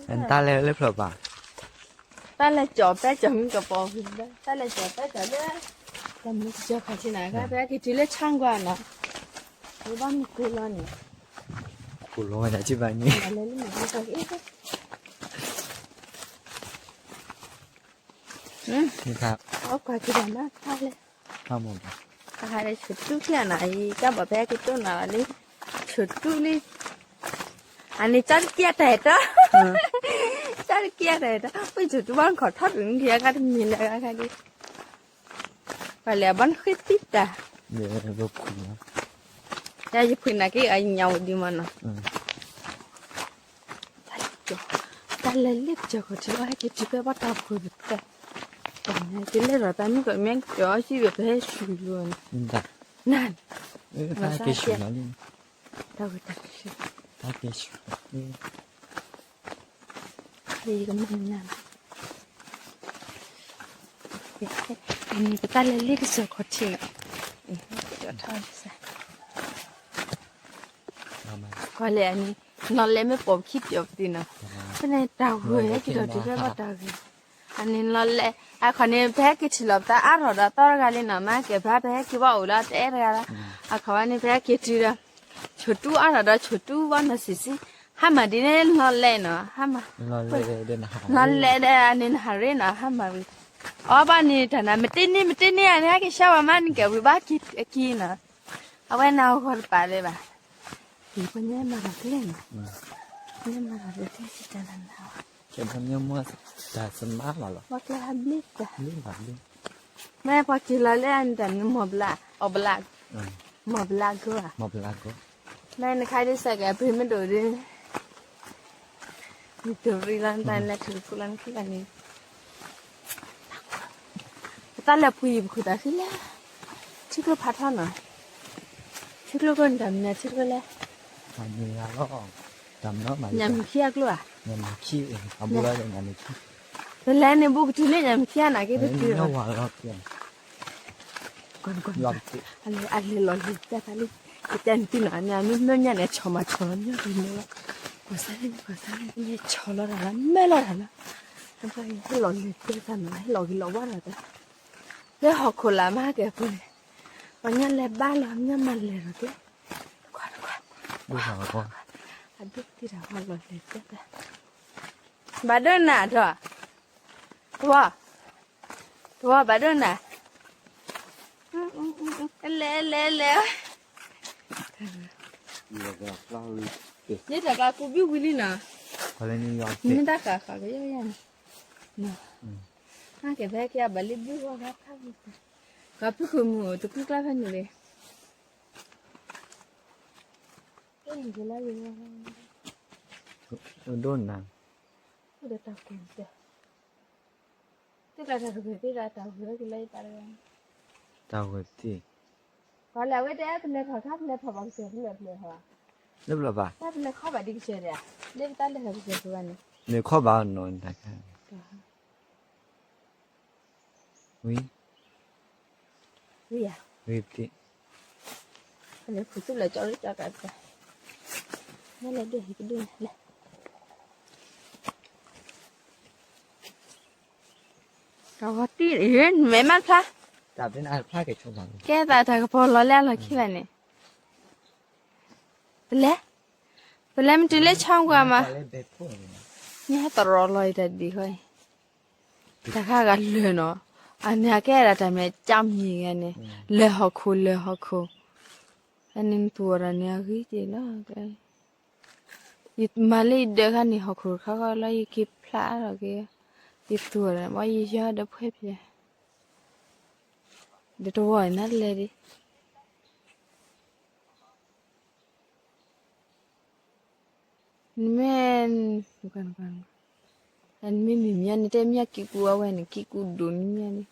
တၢ်လဲၤလၢဖျၢၣ်ဘၣ်, တၢ်လဲၤကၠီၤပဲကၠီၤမုၢ်ကပီၤ, တၢ်လဲၤကၠီၤပဲကၠီၤလၢ တမုၢ်ကစၢၢ်ခီၣ်ထံးနၤ ကဖဲက့ၤတုၤလၢဆၣ်ကွၢ်နီၤ, ဝဲဘၣ်မုၢ်ကိၢ်လီၤန့ၣ်, ကိၢ်လီၤဝဲဒၣ်ကဘၣ်န့ၣ်, လဲၤလၢမုၢ်ကိၢ်လီၤ, အကွၢ်က့ၤဒၣ်မးခါလဲၣ်, ခါလဲၣ်ဆိတူၢ်ကျဲနီၤ အံၤ ကၢ်ဘၣ်ဖဲက့ၤတိၢ်နီၤလီၤလံ, ဆိတူၢ်လံ အန့ၣ်ကၠီတက့ၢ်တၢ်အဲၣ်တီ, ကၠီတက့ၢ်တၢ်အဲၣ်တီ, ပဆိတူၢ်ဘၣ်နခီၣ်ထီၣ်တုၤနက့ၤအဂၤတမံၤလၢအဂၤခါဒံး, ပှၤလဲၤအဘီနဃ့သံတၢ်, ယဲယဖှံနၤက့ၤအညါဝဲဒံးမးနီၤ, တၢ်လဲၤလၢကစၢၢ်ခီၣ်ထံးလီၤ ဟဲက့ၤတုၤဖဲဘၣ်တၢ်ဖှံပတဲ, ကလဲၤဒီးတၢ်မ့ၢ်ကီးမ့ၢ်ကၠီၤဟံၣ်ဒီးပဟဲဆူၣ်လီၤန့ၣ်, နၤ, တၢ်ကဲဆူၣ်လီၤလံ, တၢ်ကဲဆူၣ် ယကမၤနၤ, အန့ၣ်ပတၢ်လဲၤလၢကစၢၢ်ခီၣ်ထံးလီၤ, ကွၢ်လဲၣ်အန့ၣ်, နီၢ်လဲၢ်မ့ၢ်ပိာ်ပခံပျီၤပသံနီၤ, ဖဲန့ၣ်တၢ်ဂိၤဟဲက့ၤဒီးတုၤဖဲဘၣ်တၢ်ဂိၤ, အန့ၣ်နီၢ်လဲၢ် အခီန့ၣ် ဖဲဟဲက့ၤထံၣ်လီၤပသးအါထီၣ်ဒီးသီတဂၤလံနီၤ, မ့ၢ်ကဲဖဲ ဖဲဟဲက့ၤဘၣ်အိၣ်လၢတအဲၣ်တဂၤလီၤ, အခီဝဲန့ၣ် ဖဲဟဲက့ၤတုၤဒီး ဆိတူၢ်အါထီၣ်ဒီးဆိတူၢ်ဘၣ်နီၢ်ဆံးဆံး, ဟါမၢ်ဒ်န့ၣ်နီၢ်လဲၢ်နီၤ, ဟါမၢ်, နီၢ်လဲၢ်ဒီးအန့ၣ်နဟးရ့နီၤ, ဟါမၢ်ဝံၤ, အီဘၣ်န့ၣ်တၢ်နၤ မတ့န့ၢ် မတ့န့ၢ် အန့ၣ်ဟဲက့ၤဆှၢဝဲမး နကဲဝံၤဘၣ်အကံနီၤ, အဝဲနၤဂီၤတပာ်လၢၤဘၣ်, ပှၤညါမၤထီၣ်ကျဲနီၤ, ညါမၤထီၣ်ကျဲ တၢ်နၤနၤ, ကဲဘၣ်မ့ၢ်မ့ၢ်တၢ်သမါမးလီၤ, ဘၣ်ကျဲဟးဘျ့တၢ်, မ့ၢ်ပှၤက့ၤလီၤလၢအတၢ်မ့ၢ်မီၢ်ဘျါ, အီၣ်ဘျါ, မီၢ်ဘျါဂီၤ, မ့ၢ်နခါဒ်စဲးကဲ ပှ့ၤမ့ၢ်ဒိၣ်ဒ် နတရံလီၤနတၢ်လဲၤထူၣ်တဖုလီၤနခံဂၤန့ၣ်, ပတၢ်လဲၤပှ့ၤပခိၣ်သးသံလဲၣ်, ထံကျိဖးထီနီၤ, ထံကျိကီၢ်န့ၣ်တၢ်မနုၤထံကျိလဲၣ်, ညၣ်မုၢ်ခံအကျိဧါ, ပလဲၤန့ၣ် ဘူးကတုၤလၢညၣ်မုၢ်ခံအနၤက့ၤတတုၤ, အလဲၤလီၤလံၤတၢ်သးလံ, ကတဲနတံၢ်နီၤန့ၣ် မ့ၢ်မ့ၢ်ညါန့ၣ် ဆီၣ်မၤဆီၣ်လီၤမ့ၢ်န့ၣ်လီၤ, ကွၢ်စၢ်န့ၣ် ကွၢ်စၢ်န့ၣ် မ့ၢ်ဆီၣ်လီၤတၢ်လီၤ မဲၢ်လီၤတၢ်လီၤ, ဟဲလီၤလံၤတၢ်သးနီၤ ဟဲလီၤဂ့ၤလီၤဝါဒီးတၢ်, လၢဟီၣ်ခိၣ်လာ်မးကဲပူၤန့ၣ်, ပှၤညါလဲၤဘါလီၤ ညါမၤလဲၤလီၤကျဲ, ကွၢ်ကွၢ်, အဒိၣ်တံၢ်တၢ်ဝါလီၤလဲၤတၢ်, ဘၣ်ဒိၣ်နၤဒီး, တဝီ တဝီဘၣ်ဒိၣ်နၤ, လဲၤလဲၤလဲၤ, ယတၢ်ကျါကူဘံၣ်ဝံၤလံနီၤ, နတၢ်ဃာ်ဃာ်ကယဲၢ်ယဲၢ်န့ၣ်, နကဲဖဲကဲဘၣ်လံဘံၣ်ဝီခါခါ, ကဖုခိၣ်မုၢ်တကူကျါဖဲန့ၣ်လံ, ဒိၣ်နၤ, ဒီးတၢ်ကူတၢ် သ့ၣ်ကျါတၢ်တဂ့ၤ သ့ၣ်ကျါတၢ်ဂ့ၤကလဲၤတၢ်ဂ့ၤ, တၢ်ဂ့ၤသ့ၣ်, ပှၤလၢအဝဲတဲပလဲၤထီၣ်ခါ ပလဲၤထီၣ်ဘၣ်ကစၢၢ် ပလဲၤပလဲၤထီၣ်, လၢပလီၢ်ဘၣ်, တၢ်ပလဲၤခီဘၣ်ဒံးကစၢၢ်ဒၣ်, လၢပတၢ်လဲၤထီၣ်ကစၢၢ်ပှၤန့ၣ်, မ့ၢ်ခီဘၣ်နီၤတၢ်ခါ, ဝံၤ ဝံၤယၤ, ဝံၤသ့ၣ်, လဲၤခူသူၣ်လဲၤကၠီလၢကၠီတၢ်တၢ်, မ့ၢ်လဲၤဒိၣ်ဟံၣ်ကဒိၣ်လဲၤ ကဝီၤတံၢ် မဲာ်မးတဖျါ, ကဲသးတၢ်ကပီၤလီၤလၢအလီၢ်ခံဘၣ်န့ၣ်, ပလဲၤ, ပလဲၤမ့ၢ်တုၤလၢဆီကွၢ်မး, မ့ၢ်ဟဲတရီလီၤအံၤတၢ်ဒံးဃီအံၤ, တၢ်ခါဂၤလၢာ်နီၤ, အန့ၣ်အကဲဒၣ်တၢ်မဲာ်ကၠၢမံၤဂၤန့ၣ်, လဲၤဟီၣ်ခိၣ်လဲၤဟီၣ်ခိၣ်, အန့ၣ်နသူၣ်အီၤဒီးန့ၣ်အဂ့ၤက့ၤလီၤ, ယမၤလၢယဒၢးခါန့ၣ် ဟီၣ်ခိၣ်တခါဃီလၢယက့ၤဖျါထီၣ်က့ၤ, ယသူၣ်အီၤဒီး ဘၣ်ယယီၤဒီးဖှဲဖျဲး, ဒီးတဝီနၤလဲၤဒံး, နမ့ၢ်, နမ့ၢ်မံၤမံၤန့ၣ် တဲမ့ၢ်ကံကူအဝဲန့ၣ် ကံကူဒိၣ်မံၤမံၤန့ၣ်,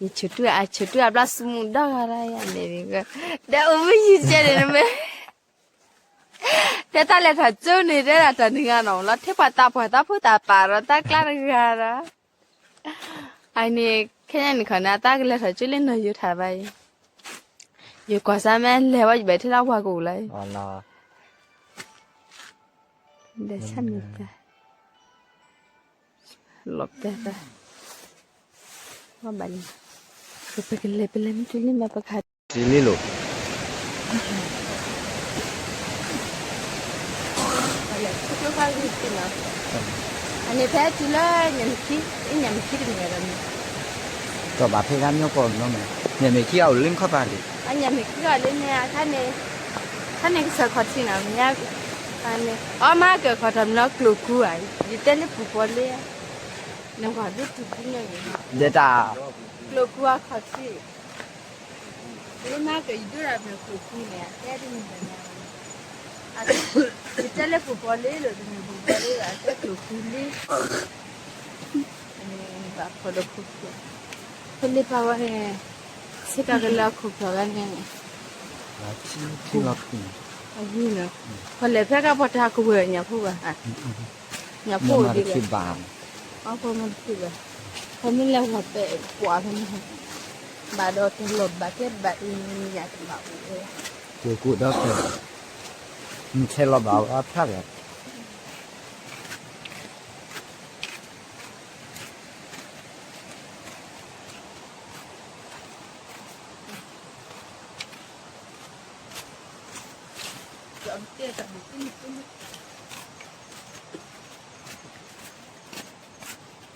ယဆၢတူၢ်အဆၢတူၢ်အဘျီ စမူးဒီဂၤရၢ်ယၤန့ၣ်, ဒီးအိၣ်မ့ၢ်ယံၤကဲန့ၣ်နမ့ၢ် တဲတၢ်လဲၤထီၣ်ကၠိန့ၣ် တဲဒၣ်တၢ်နဂၤနီၤလီၤ ထံၣ်ပှၤသးဖိသးပၢ်ဒီးတၢ်ကျါတဂၤဒီး, အန့ၣ် ခဲညါန့ၣ်ခီန့ၣ် အတၢ်ကလဲၤထီၣ်ကၠိလၢနီၢ်ယိၤထၣ်ဘၣ်အံၤ, ယကွၢ်စါမ့ၢ်လဲၤဝဲယဘၣ်ထဲလၢဝၤကအိၣ်လၢအံၤ, ဒီးဆၣ်မံၤတၢ် လီၤပျၢ်တၢ် ဘၣ်ဘၣ်လံ ပကလဲၤ ပလဲၤမ့ၢ်တုၤလံမး ပကဟး ထံလံလိၤ အန့ၣ်ဖဲတုၤလၢ ညၣ်မ့ၢ်ခံ ညၣ်မ့ၢ်ခံတမံၤဒီး ကီၢ်ဘၣ်ဖဲဂၤမီကီၢ်နီၤ ညၣ်မ့ၢ်ခံအအိၣ်လၢခီပၤဒံး အညၣ်မ့ၢ်ခံအီၤလၢန့ၣ် အခါန့ၣ် ခါန့ၣ်ကစၢၢ်ခီၣ်ထံးနီၤ မ့ၢ် အီၣ်မၤကၢၢ်ခီၣ်ထံးမ့ၢ်နီၤ ကျိၣ်ကူဧါ ယတဲလၢပူၤပီၤလၢ နကွၢ်ဒ်တူၢ်ကူန့ၣ် ဒဲတၢ် ကျိၣ်ကူအခီၣ်ထံး လၢမၤကၢၢ်ယဒိၣ်ရၤမ့ၢ်ကျိၣ်ကူန့ၣ် အတဲတမံၤဘၣ်န့ၣ် ယတဲလၢပူၤပီၤလၢ လၢတမ့ၢ်ပူၤပီၤလၢ အတဲကျိၣ်ကူလံ ဘၣ်ဖီၣ်ဒီးခိၣ်ဖျီၣ် ဖဲလၢပှၤဝဲန့ၣ် ဆ့ကၤကလၢခိၣ်ဖျီၣ်ဂၤန့ၣ် အဂ့ၢ်နီၤ ပှၤလဲၤဖဲကပှၤတၢ်ကဝဲၢ်ညၣ်ဖိဘၣ် ညၣ်ဖိအိၣ်ဒံးလီၤ အဖိမ့ၢ်တဖုၣ်ဘၣ် ပှၤမ့ၢ်လဲၤဝဲပဲပှၤဖဲန့ၣ် ဘၣ်ဒီးတလီၤဘၣ်ကဲဘၣ်အံၤညၣ်တဘၣ်အိၣ် ကျိၣ်ကူဒီး နထဲလီၤဘၣ်ဝဲဖျါဒီး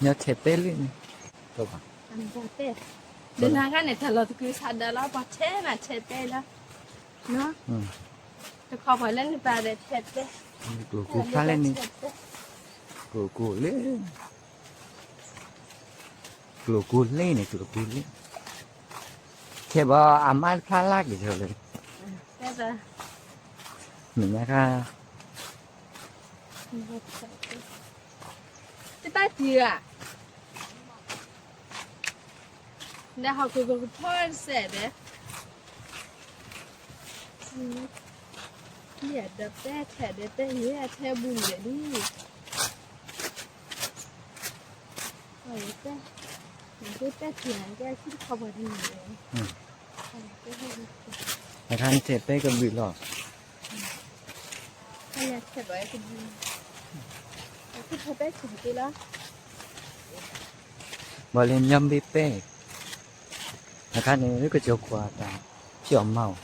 ညီထဲပဲလံန့ၣ် တဲ ဒ်နၤဂၤန့ၣ် တၢ်လီၢ်တကုၤဆးဒးလီၤ ပှၤထဲမးထဲပဲလီၤ တခီပှၤလၢနပာ်ဒီးထဲပဲ ကျိၣ်ကူဖျါလဲၣ်န့ၣ် ကျိၣ်ကူလံ ကျိၣ်ကူလံန့ၣ် ကျိၣ်ကူလံ ထဲဘၣ်အမါတဖျါလၢက့ၤလၢ မ့ၢ်ညါခါ တဘၣ်တံၤဧါ ဒီးဟီၣ်ခိၣ်ကဖီစဲးဒီး ယဲၢ်ဒီးပဲထဲးဒီးပဲယဲၢ်ထဲဘူးဒီးလံ ပဲထံၣ်ကဲဆံတခီပှၤတမံၤ အခါနထဲးပဲကဘုးလီၤ ထဲးပဲဆံးတက့ၢ်လီၤ ဘၣ်လၢညီဘ့ပဲ အခါန့ၣ် ကကၠီၤခွါတၢ်ဖျီၣ်မၤအီ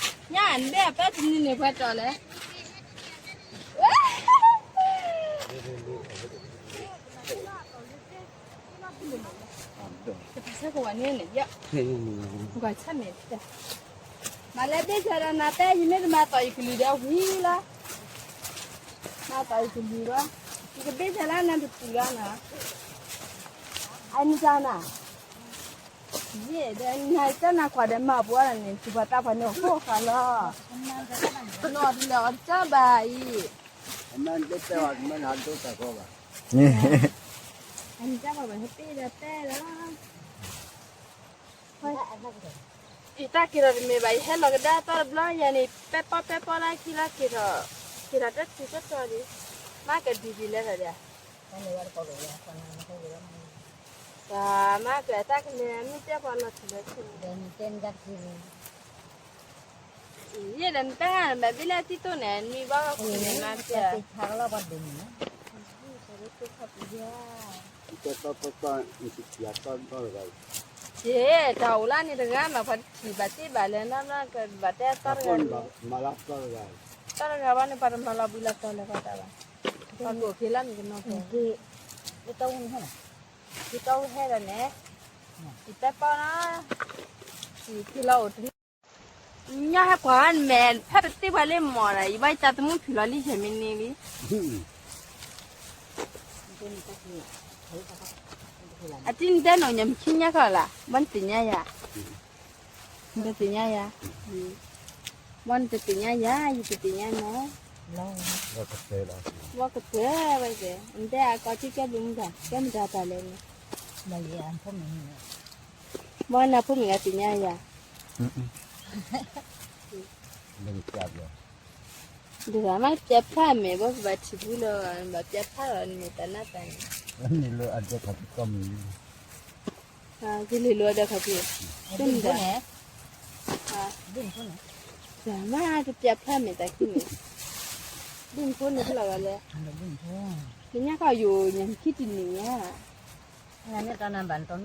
ၤ ညါနဘ့ၣ်အပဲတနံၤန့ၣ်ပှဲၤတီၤလဲၣ် တပာ်ဆၢကဝဲၤန့ၣ်န့ၣ် ယကွၢ်ဆၢန့ၣ် မၤလၢဘ့ၣ်ဆၢဒီးနၤပဲ ယမ့ၢ်တမၤတီၢ်ယကလုၢ်ဒီးဝံၤလီၤ မၤတီၢ်ယကလုၢ်လီၤ ယကဘ့ၣ်ဆၢလၢနၤတပူၤလီၤနီၤ အနံၤတၢ်နၤ ယဲၢ်ဒီးနၤတၢ်နၤကွၢ်ဒီးမၤပှၤလီၤန့ၣ် စူၤပှၤတၢ်ပှၤန့ၣ်အိၣ်ဃိဃာ်လီၤ နီၢ်တလၢအီၤတၢ်ဘၣ်အံၤ အမ့ၢ်တဲဝဲမ့ၢ်နၤဒိၣ်တၢ်ကီဘၣ် အနံၤတၢ်ပှၤဘၣ်ဟဲပ့ၢ်ဒီးပဲလီၤ ယတၢ်က့ၤထီၣ်တမ့ၢ်ဘၣ် ယဟဲလီၤကဒါသီတဘျီယၤန့ၣ် ပဲပီၢ်ပဲပီၢ်လၢခံလီၤက့ၤထီၣ် က့ၤထီၣ်တၢ်ထူးတၢ်တီၤဒံး မၤကဒံးဒ်လဲၣ်ဒီး တၢ်မၤကတၢ်ကလဲၣ် မ့ၢ်တဲပှၤလီၤထူလီၤထူ ယဲၢ်ဒီးနတၢ်ဂၤနဘၣ်ဘ့ၣ်လၢတံၢ်တိၢ်န့ၣ် နံၤဘၣ်ဝဲခိၣ်န့ၣ်မၤတၢ် ယဲၢ် တၢ်အိၣ်လၢန့ၣ်တဂၤမး ပှၤတထံၣ်ဘၣ်တ့ၢ်ဘၣ်လဲၣ်နီၢ်နီၢ် ကဘၣ်တဲတီတဂၤ တီတဂၤဘၣ်န့ၣ် ပှၤတမၤလီၤဘှံးလီၤတီၤလၢၤဘၣ်တၢ်ဘၣ် ပှၤကိးက့ၤလၢမုၢ်ကနီၤပှၤ ယတီၢ်ဟဲဒီးန့ၣ် ယတဲပီၢ်နီၤ ယက့ၤလီၤအိၣ်တ ညါဟဲကွၢ်နမဲာ် ဖဲပတ့ၢ်ပှၤလၢမီၢ်ဒီး ယဘၣ်ယတၢ်သမူဖုၣ်လီၤလံယဲၢ်မံးနံးလံ အတံၢ်နတဲနီၢ်ညါမ့ၢ်ခံညါခီလၢ် ဘၣ်နသ့ၣ်ညါယၤ နတသ့ၣ်ညါယၤ ဘၣ်နတသ့ၣ်ညါယၤ ယတသ့ၣ်ညါနီၤ ဝဲကတဲဝဲကဲ နတဲအကီၢ်ထံကဲဘျုးမတၤ ကဲမတၤတၢ်လဲၣ်န့ၣ် ဘၣ်နဖိမုၣ်ဂၤသ့ၣ်ညါယၤ ဒ်သိးမ့ၢ်ပျဲဖျါမဲာ်ဘၣ် ပဘၣ်ထံၣ်ဘူးလီၤ ဘၣ်ပျဲဖျါလီၤန့ၣ် တၢ်နးတၢ်န့ၣ် လၢအဒဲခီၣ်တတီမုၢ် ယလံၤလိဒီးခီၣ်ဖံး, ဒ်န့ၣ်ဒီး, မ့ၢ်တပျးဖျါမ့ၢ်တၢ်ခံန့ၣ်, ဒ်န့ၣ်ဖိန့ၣ်ဖျါဂၤလဲၣ်, နညါခီယိာ်ညါခံတနံၤညါ, လၢက့ၤ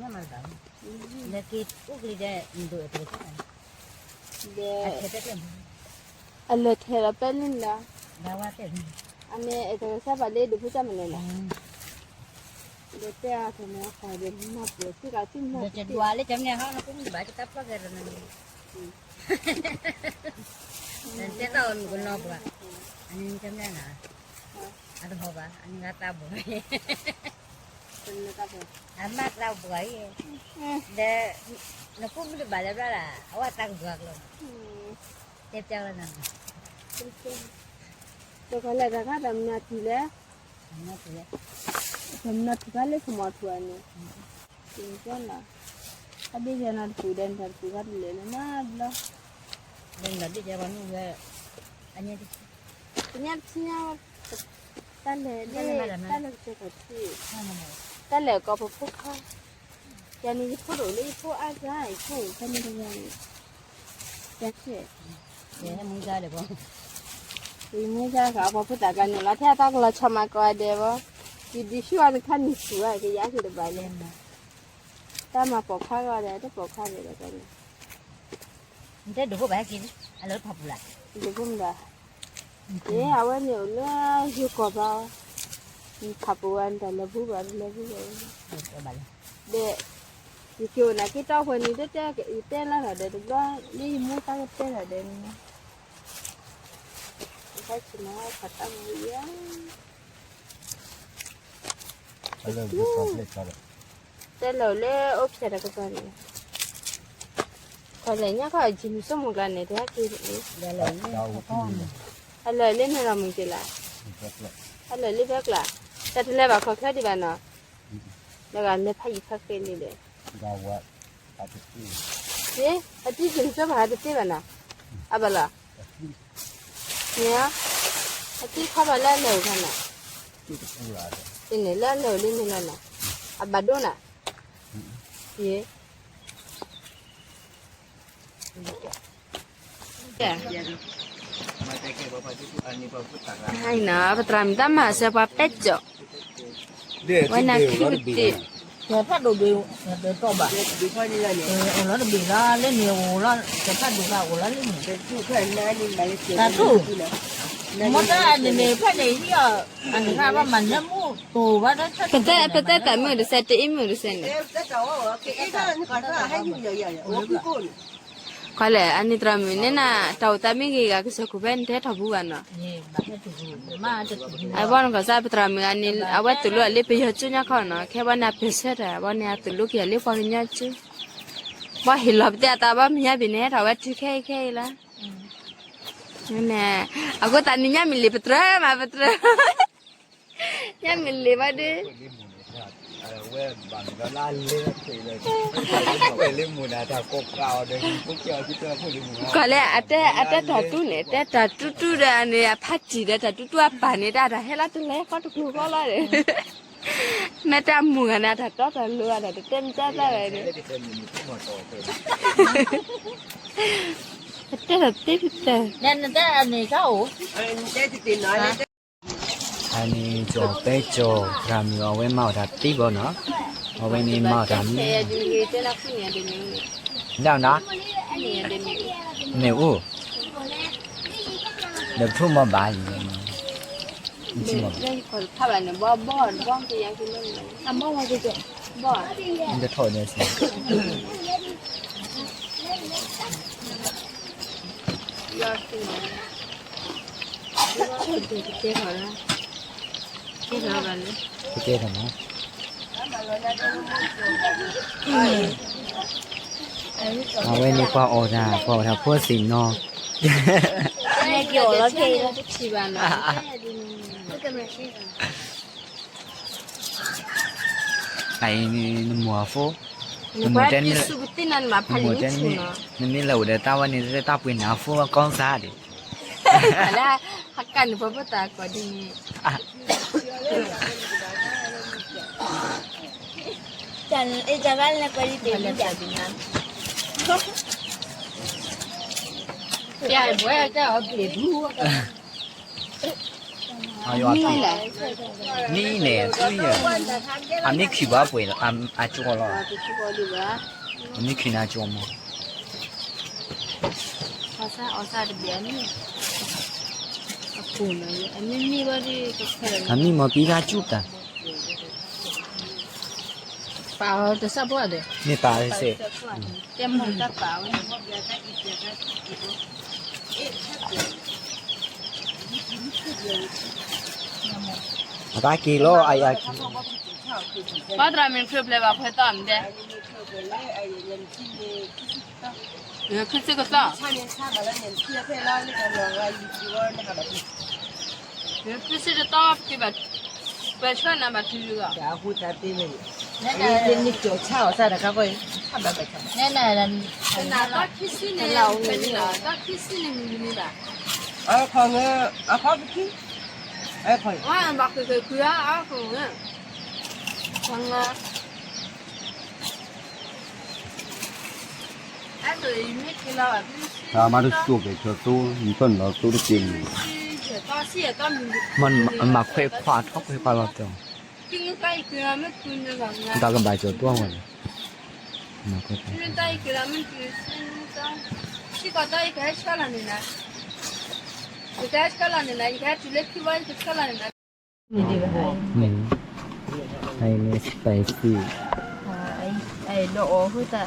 အိၣ်ကလံၤဒဲး, အလဲၤထဲးလီၤပဲလၢန့ၣ်လီၤ, အန့ၣ်အဲၣ်တၢ်ကစၢ်ဘၣ်လၢဒုးဖိတၢ်မနုၤလဲၣ်, ဒီးတဲအါထီၣ်န့ၣ် အဃိဒီးမၤပှဲၤသ့ၣ်ကသ့ၣ်မၤပှဲၤသ့ၣ်, တဲတၢ်အီၤမုၢ်ကနီပှၤ, အန့ၣ်ကမၣ်နၤ, အတဟီဘၣ် အန့ၣ်ဂၤသးဘှီး, အမ့ၢ်သးဘှီးအံၤ, ဒီး နကိးမုၢ်တဘၣ်လၢၤဘျီဒၣ် အဝဲသးကဘှီးကျိၤ, တဲပျီလၢနၤ, တခီလဲၣ်တၢ်ခါတၢ်မနုၤထံၣ်လဲၣ်, တၢ်မနုၤထံၣ်ခါလၢကမီၤထူၣ်အန့ၣ်, တကီလီၤ, အဘ့ၣ်ယဲနီၤတပူၤဒီးနတၢ်တပူၤခါတလဲၤလၢၤမးဘျီ, လၢနဘ့ၣ်ယဲပှၤမ့ၢ်ဝဲ, အညါတဆံ, တညါတဆံညါ, တၢ်လဲၤ, တၢ်လဲၤကစၢၢ်ခီၣ်ထံး, တၢ်လဲၤကီၢ်ပဖိခါ, ယၤန့ၣ်ယဖိတအိၣ်လၢယဖိအါဂၤ ယဖိအိၣ်ဖဲန့ၣ်တဂၤန့ၣ်, ယၤ, ယမူဒါဒီးဘၣ်, ယမူဒါဃာ်အပှၤဖိသၣ်ကျါန့ၣ်လီၤ ထဲအတၢ်ကလီၤဆီမၤကီးဒဲးဘၣ်, ယဒုးဆူၣ်အီၤတခါန့ၣ်ဆူၣ်ဝဲ ကယၤက့ၤတဘၣ်လဲၣ်, တၢ်မၤပိာ်ခွါဂီၢ်ဒီး တပိာ်ခွါန့ၣ်ဒီးန့ၣ် နတဲဒိၣ်ဖိဘၣ်ဟဲက့ၤလံ, အလၢဖးပူၤလၢ်, ဒိၣ်ဖိမတၤ, အဝဲန့ၣ်အိၣ်လၢယိၤကီၢ်ဘၣ်, ဖးပူၤဝဲနတၢ်လဲၤဘူးဘၣ် တလဲၤဘူးဘၣ်, ဒီး, ယက့ၤအိၣ်နာ်က့တီၢ်ဝဲန့ၣ် တဲတဲ ယတဲလၢထီၣ်ဒီးတဘျီ, လၢယမူသးကတဲထီၣ်ဒီးန့ၣ်, ယခါဆ့ၣ်နီၤ ဖးတၢ်မူယါ တဲလၢာ်လၢအိၣ်ဖျဲၣ်တၢ်ကပၤန့ၣ်, ခီလဲၣ်ညါခီအယံၤမုၢ်စိမိၢ်ကျါန့ၣ် တဟဲက့ၤ, အလၢာ်လၢန့ၣ်လီၤမုၢ်က့ၤလၢ်, အလၢာ်လၢဖဲကျါ, တၢ်တလဲၤဘၣ်ခီၣ်ချၢဒံးဘၣ်နီၤ, လၢဂၤလဲၤဖးယံၤဖးဃ့လံဒီး, အတံၤယံၤမုၢ်စိဘၣ်ဟးတသ့ဘၣ်နီၤ, အဘၣ်လီၤ န့ၣ်, အတံၤခီဘၣ်လၢအလၢာ်အိၣ်ခါန့ၣ်, န့ၣ်လၢအလၢာ်အိၣ်လၢန့ၣ်လီၤနီၤ, အဘၣ်ဒိနၤ, ယ့, နီၤ ပသရၣ်မုၣ်တၢ်မၤစၢၤပှၤပဲစိာ်, ဝဲနၤခံကတ့ၢ်, ဖးဒိၣ်ဘ့ၣ်, အိၣ်လီၤတဘ့ၣ်လီၤ လၢန့ၣ်အိၣ်လီၤ တဖးဒိၣ်ဘၣ်အိၣ်လီၤလၢန့ၣ်, တၢ်ထူၣ်, မ့ၢ်တၢ်အန့ၣ်န့ၣ် ဖဲန့ၣ်ဟံးအီၤ, အန့ၣ်ခါဘၣ်မၤနၢမူတိၢ်ဘၣ်ဒီး, ပတဲတၢ်မုၢ်တစဲး တအံၤမုၢ်တစဲးန့ၣ်, ခီလဲၣ် အန့ၣ်သရၣ်မုၣ်န့ၣ်နၤ တၢ်အိၣ်သးမ့ၢ်ဂ့ၤဂၤကစၢၢ်ခိၣ်ဖဲန့ၣ် တဟဲထီၣ်ဘူးဂၤနီၤ, အဘီနကစၢ် ပသရၣ်မုၣ်ဂၤန့ၣ် အဝဲသိၣ်လိအီၤလၢပယီၤကၠိညါခီနီၤ, ခဲဘီန့ၣ်အပၢၢ်ဆၢတၢ် ဘီန့ၣ်အသိၣ်လိက့ၤအီၤလၢပှၤကညီကၠိ, ဘီဟ့ၣ်လီၤပတဲအသးဘီမ့ၢ်ညါဘ့ၣ်န့ၣ် ဟဲထီၣ်ဝဲတုၤခဲအံၤခဲအံၤလီၤ, အဃိသတးန့ၣ် ညါမ့ၢ်လံာ်ပတြၢၤမး ပတြၢၤ, ညါမ့ၢ်လံာ်ဘၣ်ဒီး ကွၢ်လၢ အတဲတၢ်တူၢ်တူၢ်န့ၣ် တဲတၢ်တူၢ်တူၢ်ဒီးန့ၣ် အဖးတံၢ်ဒီးတၢ်တူၢ်တူၢ်အပၢ်န့ၣ် တၢ်တၢ်ဟဲလီၤတလဲၤဃီတကျိၤဃီလီၤဒီး, မ့ၢ်တၢ်မုၢ်ဂၤန့ၣ် အတၢ်တီတၢ်လိၤအတၢ်တတဲမ့ၢ်တဲသၣ်ဝဲဒီး, အတဲတၢ်တ့ၢ်တၢ် အန့ၣ်ကၠီပဲကၠီ သရၣ်မုၣ်အဝဲမၤအီၣ်တၢ်သ့ဘီနီၤ, အဝဲန့ၣ်မၤအီၣ်တၢ်မံၤ, ဒၣ်နၤ, မ့ၣ်အူ, ဒီးပထိၣ်မီၤဘၣ်အံၤ, တထီၣ်န့ၣ်စ့ၢ် ကဲထီၣ်မး, အဝဲန့ၣ်ပှၤအီၣ်တၢ် ပှၤအီၣ်တၢ်ဖိသ့ၣ်နီၤ, နမိၢ်အဖိ, နမိၢ်တဲ, နမ့ၢ်လဲၤအိၣ်ဒီးတၢ်ဝဲန့ၣ် တၢ်ပှ့ၤနၤဖိကီၢ်စါဒံး, လၢဟးကၢ်နဖိဖိသၣ်ကိးဒ်န့ၣ်, တၢ် တၢ်ကလဲၤပှဲၤဒံးတ့ၢ်လံတၢ် ပျဲဘွဲကဲအီၤဘျ့ၣ်ဒူ နံၤန့ၣ် အမ့ၢ်ခံဘၣ်ပှဲၤလီၤ အကၠီလီၤ အမ့ၢ်ခံန့ၣ်အကၠီမး အီၣ်ဆၣ်အီၣ်ဆၣ်တဘ့ၣ်န့ၣ် အမ့ၢ်မ့ၢ်ဘၣ်ဒီး အမ့ၢ်မ့ၢ်မီၤပံၤတၢ်ကၠူၣ်တၢ် ပာ်အီၤတစဲးဖိဒီး မ့ၢ်ပာ်တစဲး ကဲမီၤတၢ်ပာ်ဝဲ အတၢ်က့ၤလီၤ အယၤက့ၤ ပှၤသရၣ်မုၣ်ချၢပျဲဘၣ်ဖဲတီၢ်မ့ၢ်ဒဲး ခုစ့ၢ်ကတီၢ် ခုစ့ၢ်တတီၢ် ပက့ၤဘၣ် ပဆၢနၤဘၣ်ထုကဒီး နကၠီဆၣ်အီၤစၣ်တခါဃီ ဆၣ်ဘၣ်ဘၣ်ဆၣ် နတၢ်ခံဆံန့ၣ် ပနံၤလီၤ တၢ်ခံဆံန့ၣ်မုၢ်မနုၤဘၣ် အခီငါ အခီပခံ အခီ ဘၣ်ဃုာ်ဃုာ်ဃုာ်အါအါဃိ အခီငါ အမါတစိၢ်ကဲၤဆၢသိ နဖၢၣ်နလီၤသိတက့ၢ်န့ၣ် မၤခွဲးခွါထီၣ်ခွဲးခွါလီၤတဲာ် တၢ်ကဘၣ်ကၠီၤတွၣ်ဝဲန့ၣ် မၤခွဲးခွါ စံးကီးတၢ်ယကဟဲဆှၢလီၤန့ၣ်နၤ ယကဟဲဆှၢလီၤန့ၣ်နၤ ယကဟဲတုၤလၢခံဝါယကဆှၢလီၤန့ၣ်နၤ မ့ၢ် spicy အဲၣ်ဒိးအီၣ်ဃိသတး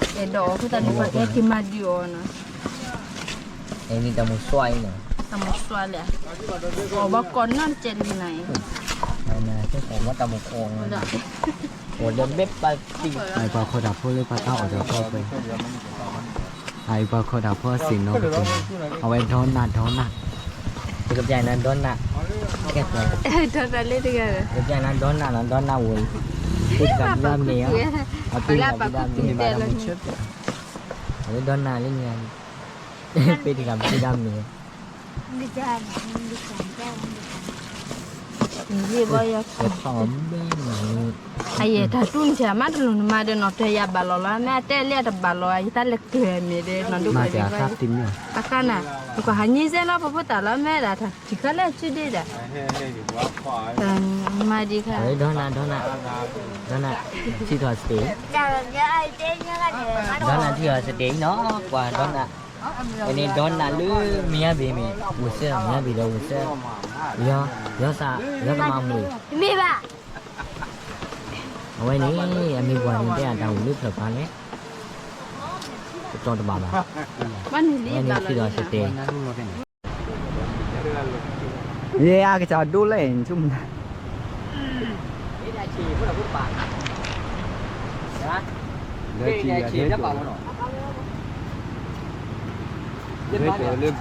အဲၣ်ဒိးအီၣ်ဃိသတးန့ၣ် ပှၤကဟဲက့ၤမၤဒုးအီၤနီၤ အံၤန့ၣ်တၢ်မုၢ်စွါအံၤနီၤ တၢ်မုၢ်စွါလဲၣ် အီၣ်ဘၣ်ကီးနီၢ်တကဲးလံနၤအံၤ အံၤန့ၣ် တၢ်မုၢ်ကီး အီၣ်ဒီးဘ့ၣ်ပာ်တံၢ် အံၤပှၤခိးတၢ်ဖိလၢပှၤတၢ်အီၣ်ဒီးကီၢ်ပဲ အံၤပှၤခိးတၢ်ဖိအစံးနီၤကတိၤ အဝဲဒီနၢ်ဒီနၢ် ပကပျဲနၤဒီနၢ် ကဲပှၤ ဒီနၢ်လၢတဂၤ ပကပျဲနၤဒီနၢ်နီၤ ဒီနၢ်ဝဲ ပ့ၢ်တဂၤဘုဒၣ်မ့ၢ်ဧါ အပ့ၢ်တဂၤဘုဒၣ်မ့ၢ် အဝဲဒီနၢ်လၢန့ၣ် ပ့ၢ်တဂၤဘုဒၣ်မ့ၢ် ယဘၣ်ယၤ အယဲၢ် တၢ်တူၢ်နဆဲးမးတလိၤနမၤဒီးနီၤ တဲယၤဘၣ်လီၤလီၤ မ့ၢ်အတဲလၢတဘၣ်လီၤ ယတၢ်လဲၤကျဲၤမ့ၢ်ဒီး နီၢ်ဒိၣ်ကဲၤ တခါနၤ ပကဟးညံစဲလီၤ ပဖိသၣ်လီၤ မ့ၢ်ဒၣ်တၢ် ထံၣ်ခါလၢအစုဒ့ဒၣ် မၤဒံးခါ ဒီနၢ် ဒီနၢ် ဒီနၢ် ထံၣ်ထီၣ်စတ့း ဒီနၢ်ထံၣ်ထီၣ်စတ့းနီၤ ပှၤဒီနၢ် အန့ၣ်ဒီနၢ်လၢမယါဘ့ၣ်မ့ၢ် ဝံၤစဲ မယါဘ့ၣ်ဒီးဝံၤစဲ ယီၤ ယီၤသး ယီၤသမါမုၣ် မ့ၢ်ဘၣ် အဝဲန့ၣ် အမ့ၢ်ပှၤန့ၣ်တဲအတၢ်အိၣ်လၢဖျၢၣ်ဖးလဲၣ် ကတီၢ်တဘၣ်ဘၣ် အဝဲန့ၣ်ထံၣ်ဒီးစတဲ ယဲအကစၢ်ဒိလၢ လၢဘၣ်ဘ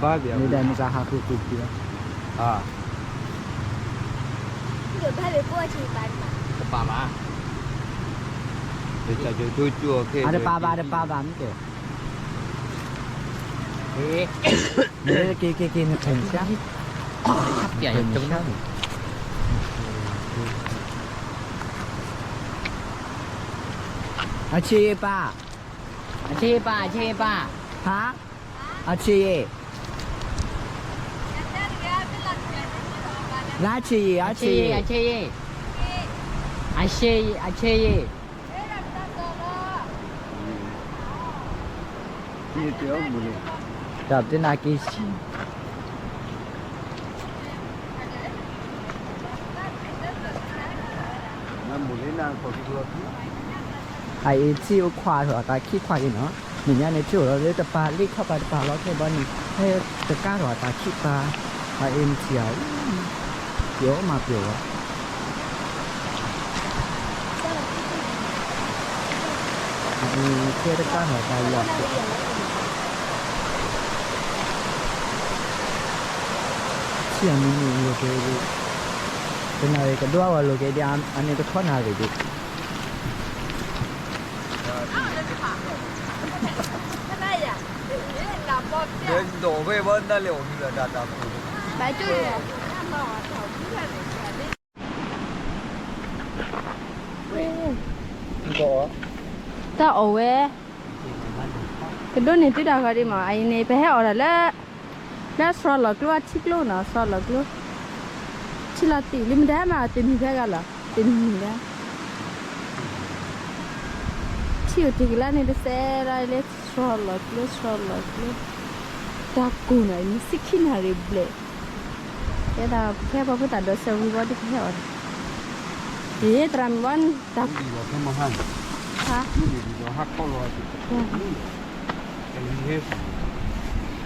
ၣ် မ့ၢ်ဒၣ်မ့ၢ်ကဟးဃုာ်ဃုာ်က့ၤ တဘၣ်ဘၣ် အတပာ်ဘၣ် တပာ်ဘၣ် မ့ၢ်ကဲ က့ၤ က့ၤ က့ၤ နဖဲန့ၣ်ဆါ အဆ့ပၢ် အဆ့ပၢ် အဆ့ပၢ် ဟါ အဆ့ယ့ၣ် လၢအဆ့ယ့ၣ် အဆ့ယ့ၣ် အဆ့ယ့ၣ် အဆ့ယ့ၣ် အဆ့ယ့ၣ် အဆ့ယ့ၣ် တၢ်ပတနၢ်က့ၤဆံ အအံၤထံၣ်အိၣ်ခွါထီၣ်တၢ်ခံခွါအံၤနီၤ, မဲာ်ညါန့ၣ်ထံၣ်အိၣ်ဒီးလၢတပၤလ့ၣ်ခီပၤတပၤလီၤ ခဲဘီန့ၣ် ဟဲတကါထီၣ်တၢ်ခံပၤ, အအံၤမ့ၢ်ထံၣ်ဧါ, ပျိာ်မးပျိာ်ဘၣ် အအံၤခဲတကါထီၣ်တၢ်လီၢ် ဆံးအမံၤမံၤလိာ်က့ၤဒံး, တနၣ်ရံၣ်ကဒိအဂီၢ်လိာ်က့ၤဒံး အန့ၣ်တခီနၣ်ရံၣ်ဒံး ဒီးဝဲဘၣ်နၢ်လၢအီၤမံၤလီၤ တၢ်တၢ်ဖိ ဘၣ်ကၠိလီၤ ဝဲ ဝဲ ဝဲ တၢ်အီၣ်ဝဲ, ကဒိးန့ၢ်သုတၢ်ဂီၤဒံးမး, အအံၤန့ၣ် ပဟဲအီၣ်တၢ်လၢ လၢစှီၤလီၤကျိအထံကျိနီၤ, စှီၤလီၤကျိ, ထံလီၤတံၢ်လံမတၤမး တမံၤဖဲဂၤလီၤ, တမံၤလၢ ထံအိၣ်တ့ၢ်ကလါန့ၣ် တစဲးလီၤလၢ စှီၤလီၤကျိ စှီၤလီၤကျိ, တၢ်ကိၢ်နီၤ မ့ၢ်ဆံခံနၣ်ရံၣ်ဘျဲၣ်, ယဲဒၣ်ဖဲပှၤဖိသၣ်ဒီးစဲးဝံၤဘီဒ်ကဟဲအီၤ, ယသရၣ်မုၣ်ဘီန့ၣ် တၢ်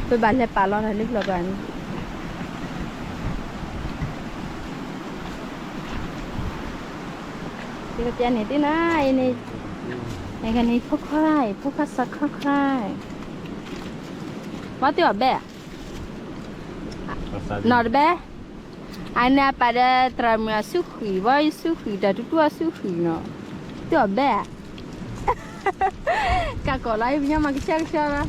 ပဘၣ်လဲၤပာ်လီၤတၢ်လၢပျီပၤန့ၣ်, ယကပျဲန့ၣ်သ့နၤအံၤန့ၣ်, နကန့ၣ်ဖိခွါ, ဖိခွါစးခီခွါ, ဘၣ်သ့ၣ်အီၤဘဲ, နီၢ်တဘဲ, အန့ၣ်အပာ်ဒီးသရၣ်မုၣ်အစုဃံ, ဘၣ်ယစုဃံ, တၢ်တူတူအစုဃံနီၤ, သ့ၣ်အီၤဘဲဧါ, ကးကီးလီၤ ယပညီမၤကဆှဲကဆှီလီၤ,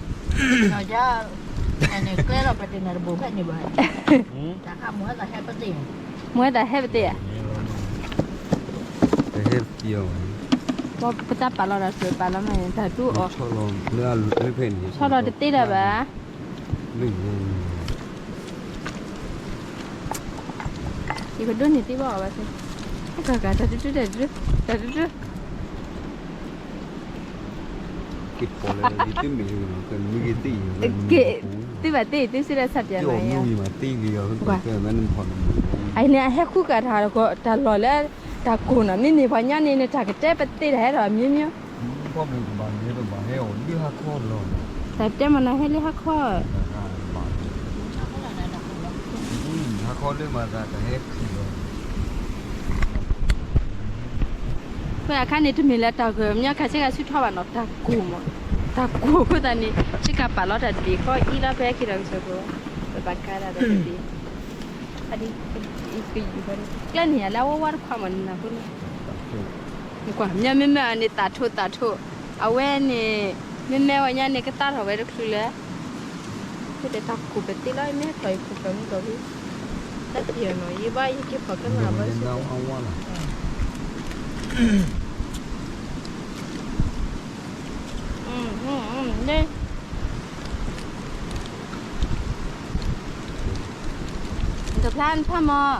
န့ၣ်ကျဲလီၤပတ့ၢ်နၤတဘိဖဲန့ၣ်ဘၣ်, မိၢ်ဝဲသးဟဲပသ့ၣ်ဧါ, ပတၢ်ပာ်လီၤတၢ်စၢၤပာ်လီၤမးန့ၣ် တၢ်တူအီၤ, ဆီလီၤတသ့ဒၣ်ဘၣ်, ယကဒိးန့ၢ်သ့ဘၣ်အီၤဘၣ်, တၢ်တတု, တၢ်တတု, က့ၤ, သုဘၣ်သ့ၣ်သ့ၣ်စ့ၢ်တၢ်ဆၣ်ပျဲမး, အန့ၣ်အဟဲဃုကးတၢ်, တၢ်လီၢ်လၢ တၢ်ကိၢ်နီၤ, မ့မ့ၢ်ပှၤညါန့ၣ် နတၢ်ကတဲပသ့တၢ်ဟဲဒီးအမျိုးမျိုး, တၢ်တဲမနုၤဟဲလၢဟါခီလီၤ, ဟါခီလၢမၤသးတၢ်ဟဲခံလီၤ, ဖဲအခါန့ၣ်တမ့ၢ်လၢတၢ်ဂၢၢ်မညီခါဆ့ကၤဆူထီၣ်ဘၣ်နီၤ, တၢ်ကိၢ်မး, တၢ်ကိၢ်အဃိသတးန့ၣ် ဆ့ကၤပာ်လီၤတၢ်တဘ့ၣ်ဃီအံၤလီၤ ဖဲဟဲက့ၤဒီးကစၢၢ်ကီး, ပဘၣ်ကါဒၣ်တၢ်တဘ့ၣ်, ကျဲန့ၣ်ယၤလၢအဝဲဝါတခွါမးနၤဖိန့ၣ်, ကွၢ်မ့မ့ၢ်အန့ၣ်သးထိၣ်သးထိၣ်, အဝဲန့ၣ်, မ့မ့ၢ်ဝဲညါန့ၣ် ကသါထီၣ်ဝဲတချုးလၢ ဖဲတၢ်ကိၢ်ပသ့လီၤ, မ့ၢ်ဟဲထီၣ်ယခိၣ်ဖျီၣ်မုၢ်ကီၢ်လံ, တၢ်ပျံၤနီၤ ယဘၣ်ယက့ၤဖီၣ်ကနၣ်ဘၣ်စ့ၢ်ကီး, တဖျါနဖျါမး,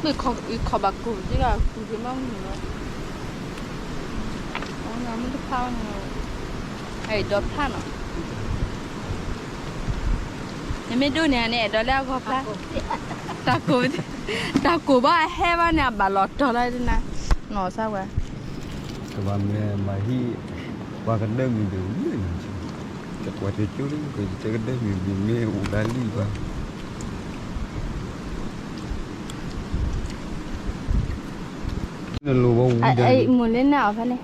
မ့ၢ်ခီဘၣ်ကိၢ်သ့လီၤ ကိၢ်သ့မးမုၢ်လီၤ, မ့ၢ်တဖျါန့ၣ်, အဲၣ်ဒိးဖျါနီၤ, နမ့ၢ်ဒိးန့ၢ်န့ၣ် အဲၣ်ဒိးလၢအဂီၢ်ဖျါ, တၢ်ကိၢ်, တၢ်ကိၢ်ဘၣ်အဟဲဘၣ်န့ၣ် အဘၣ်လီၤတီၤလီၤဒ်နၤ, နီၢ်စၢ်ဝဲ, ကဘၣ်မ့ၢ်မၤဟံၣ်, ပှၤကဒၢမုၢ်ဒုး, တကွၢ်တကၠိလၢကတဲကဒၢမုၢ်ဒုးမ့ၢ်အိၣ်ဒၣ်လံဘၣ် နလိၣ်ဘၣ်ဝံၤဒီး, မိၢ်လၢနအီၣ်ဖဲန့ၣ်,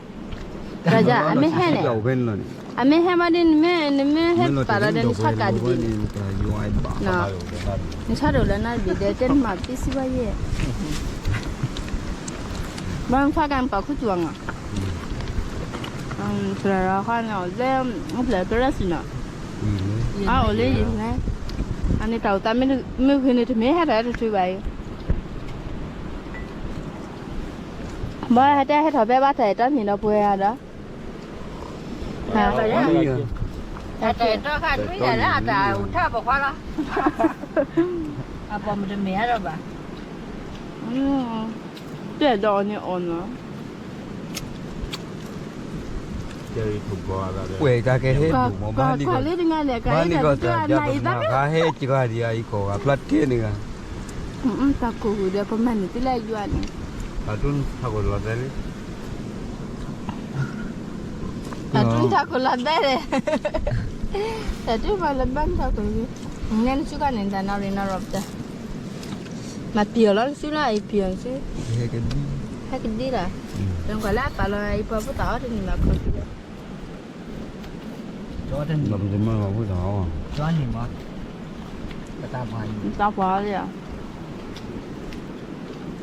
အမ့ၢ်ဟဲန့ၣ်, အမ့ၢ်ဟဲမးဒ်နမ့ၢ်, နမ့ၢ်ဟဲပာ်လီၤဒီးနဆါကးတဘ့ၣ်, နဆါဒိၣ်လၢနတဘ့ၣ်ဒီး တဲနမၤပသ့စံးဘၣ်ယဲၢ်, ဘၣ်နဆါကးနပာ်ခူသူၣ်အီၤနီၤ, ပျဲၢ်ဃီန့ၣ် အိၣ်လၢ, ပျဲၢ်ကရၢစံၣ်နီၤ, အအိၣ်လၢယံၤလဲၣ်, အန့ၣ်တၢ်အိၣ်သးမ့ၢ်ဂ့ၤန့ၣ် တမ့ၢ်ဟဲထီၣ်ဟဲတတုၤဘၣ်အံၤ, ဘၣ်ဟဲတဲဟဲထီၣ်ဖဲဘၣ်တၢ်အဲၣ်တီမ့ၢ်ဒီးပှဲၤဧါဒီး တၢ်အဲၣ်တီခါနွံယၤလၢအတၢ်အိၣ်ထီၣ်ပိာ်ခွါလီၤ, အပိာ်မုၣ်တမ့ၢ်အါဒီးဘၣ်, တဲဒီးအီၤန့ၣ်အီၣ်နီၤ, ကွဲးကကဟဲဒိၣ်မး ဘၣ်န့ၣ်ကီၢ်, ဘၣ်န့ၣ်ကီၢ်တၢ်ဒၣ်ပနၢ်ခါဟဲကဂၤဒံး အံၤကီၢ်ဂၤဖျါတ့ၢ်န့ၣ်ဂၤ, တၢ်ကိၢ်ဃုာ်ဒီးပမၤန့ၢ်သုလၢယွၤန့ၣ်, တၢ်တူၢ်ထးခိၣ်လီၤသဲလံ တၢ်တူၢ်ထးခိၣ်လီၤသဲလဲၣ်, တၢ်တူၢ်မၤလၢဘၣ်ထးခိၣ်လံ, နဲနစုကါန့ၣ် တၢ်နီၢ်ရံၣ်နီၢ်ရီၣ်ပတၢ်, မၤပျံၤအီၤလီၤနစုလီၤ အံၤပျံၤအီၤနစု, ဟဲကဒံလီၤ, ပကွၢ်လၢအပာ်လီၤအံၤပှၤဖိသၣ်အီၤတနံၤမၤခီၣ်က့ၤလီၤ, တၢ်ပှၤလံ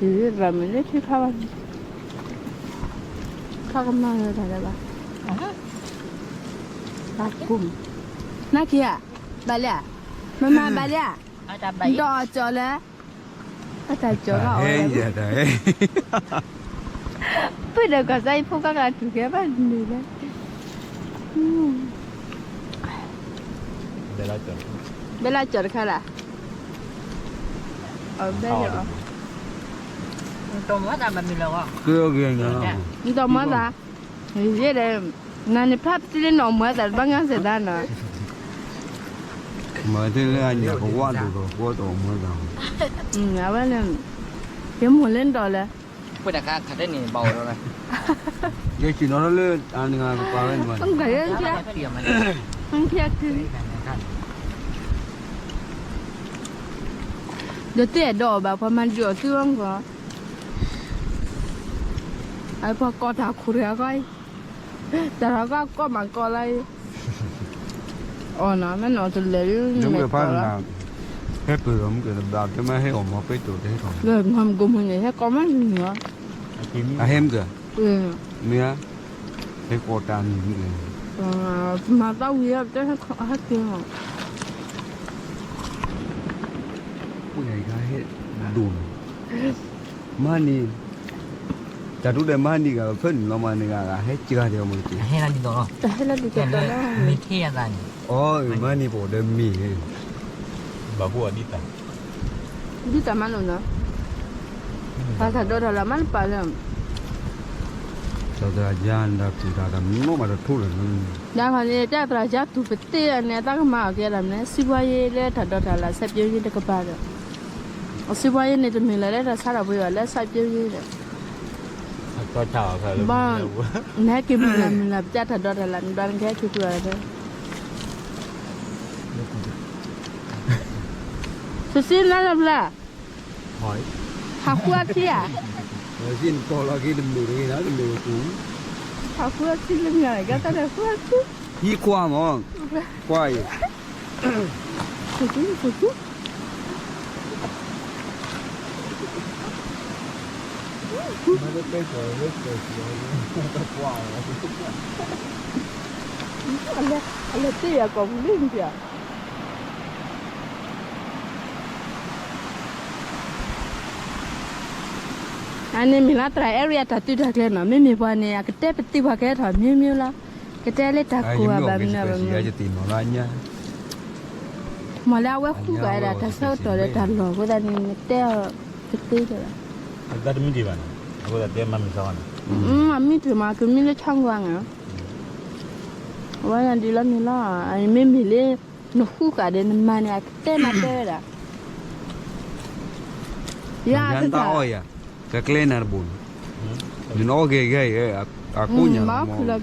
ဧါ, ယမ့ၢ်လၢထံခါဘၣ်, ခါကမၤလၢတၢ်လၢဘၣ်, တၢ်ကိၢ်, နာ်က့ၤဧါ, ဘၣ်လၢဧါ, မမၤဘၣ်လၢဧါ, ဒီးကၠီလၢ, အတၢ်ကၠီဘၣ်အီၤ, တ�ၢ်ဟဲ, ပုၢ်ဒီးကီၢ်စဲအံၤဖိကီၢ်ကလၤတူၢ်ကဲဘၣ်န့ၣ်လၢ ဘဲလၢကၠီၤတခါလၢ်, ဘဲလၢ, နတမၤသး, နၤန့ၣ်ဖျါတံၢ်လၢနအီၣ်မူအသးတဘၣ်ငါစဲးသးနီၤ, မၤတ့ၢ်လၢအညၣ်ကဝါဒိၣ်ဒီး ကဝါတအီၣ်မူအသး, အဝဲန့ၣ်, ယမိၢ်လၢနဒီးလဲၣ် ယဆ့ၣ်နီၤထီၣ်လၢအနဂၤကပၤဝဲန့ၣ်ဘၣ်, ဒီးတအဲၣ်ဒိးအီၣ်ဘၣ် ပှၤမၤဒုးအီၣ်သုအီၤကီး, အပှၤကိးတၢ်ခိၣ်တဂၤဃီ, တၢ်ထီၣ်ကီၢ်မၤကိးလၢ, အီၣ်နီၤ မ့ၢ်နီၤတလဲၤ, ဟဲပၢၢ်ဒီးမုၢ်ကတဘျီ တမ့ၢ်ဟဲအီၣ်မၤပ့တိၢ်တဟဲထီၣ်, မၤမုၢ်ကိးမုၢ်န့ၣ် ဟဲကိးမုၢ်န့ၣ်လီၤ, အဟဲမုၢ်က, မ့ၢ်ဧါ, ဟဲကိးတၢ်န့ၣ်မုၢ်က, မၤသးဝံၤ တဟဲက့ၤလီၤ, ပှၤဟဲဒိၣ်န့ၣ်, မဟါန့ၣ်, တၢ်ထူၣ်ဒီးမဟါန့ၣ်ဂ့ၤ ဖဲန့ၣ်လီၤမးန့ၣ်ဂ့ၤ ဟဲက့ၤဂၤဒဲးအီၤမ့ၢ်တက့ၢ်, တၢ်ဟဲလၢဒ်သိးတီၤလီၤ, မ့ၢ်ထဲယသးန့ၣ်, အီ မဟါန့ၣ်ပအိၣ်ဒီးမ့ၢ်, ဘၣ်ဃိအဒ်တၢ်, ဒ်တၢ်မၤလိာ်နီၤ, တၢ်ထီၣ်ဒီးတၢ်လၢမၤတပာ်လၢ သရၣ်ယါနတၢ်တူၢ်တၢ်တၢ်မနီၤမးတထိလၢာ်, ဒ်ခီန့ၣ် တၢ်သရၣ်ယါတူၢ်ပသ့ၣ်အန့ၣ် အတၢ်ကမၤအီၤကဲဒၣ်မနုၤ စံးဘှါယ့လၢတၢ်ဒီးတၢ်လၢ စိုက်ပျိုးရေးတကပၤဒီး, အစံးဘှါယ့န့ၣ် တမ့ၢ်လၢလၢတၢ်ဆါထီၣ်ပှ့ၤဘၣ်လၢ စိုက်ပျိုးရေးဒီး, ဘၣ်, နဟဲက့ၤမုၢ်လၢ်မုၢ်လၢ် ပတၢ်တၢ်ဒီးတၢ်လၢ နဘၣ်နကဟဲက့ၤပှ့ၤအီၤလၢ စစံနါလၢဖျါ, ဟးဃုအထံဧါ, ဟးဃုအထံလၢမ့ၢ်, ဟံးကွၢ်မး, ကွၢ်အံၤ, အလဲၤတ့ၢ်ယၤကိာ်ပူၤလံနပျၢ် အန့ၣ်မ့ၢ်လၢသရၣ် area တၢ်သုးတၢ်ကျဲၤနီၤ, မ့မ့ၢ်ပှၤန့ၣ် အကတဲပသံပှၤကဲထီၣ်မ့ၢ်မ့ၢ်လီၤ, ကတဲလၢတၢ်ကိၢ်အဘၣ်မနုၤဘၣ်မနုၤ, မ့ၢ်လၢအဝဲဃုကၤဒီးတၢ်ဆၢကတီၢ်ဒီးတၢ်လီၢ်အဃိသတးန့ၣ် နတဲအီၤကသ့ဒီး, အမံတမံၤ ကမံလၢဆီကွၢ်န့ၣ်, အဝဲဒ်လီၤမ့ၢ်လီၤ, မ့မ့ၢ်လၢ နဃုကၤဒီးနမၤန့ၣ် အကတဲနၤတဲဝဲဒၣ် ယၤတၢ်အီၣ်ယၤ, ကကျဲနၤတဘိန့ၣ်, နအီၣ်ဂဲၤဂဲၤအံၤ, အကိးညါလီၤမး, လံ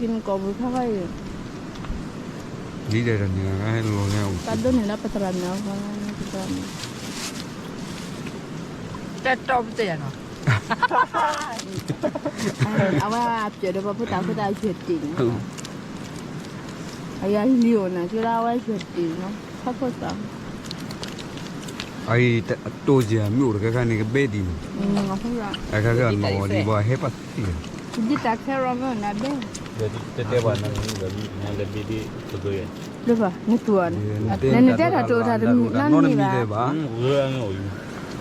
ဒဲးတၢ်န့ၣ် ဟဲလီၤန့ၣ်, တၢ်ဒိးန့ၢ်လၢပသရၣ်န့ၣ်, တၢ်တီပတဲယၤနီၤ, အဝဲပျဲၢ်ဒီးပှၤဖိသၣ်ဖိသၣ်ယွၤတ့ၢ်န့ၣ်, အယၤလံၤအိၣ်န့ၣ် ကလၢအဝဲယွၤတ့ၢ်န့ၣ်, ခီဖိသၣ် အအံၤ တိစၢ်မ့ၢ်အိၣ်တခါခါန့ၣ် ကဘဲဒ်န့ၣ်, အခါခါနီၣ်ဒံးဘၣ်ဟဲပသံလီၤ, ဒ်တၢ်ခဲရီမ့ၢ်နဘဲ, တဲဘၣ်နၤ, နတူၢ်အီၤ, နတဲတၢ်တိၤတၢ်တမံၤနီတမံၤဘၣ်,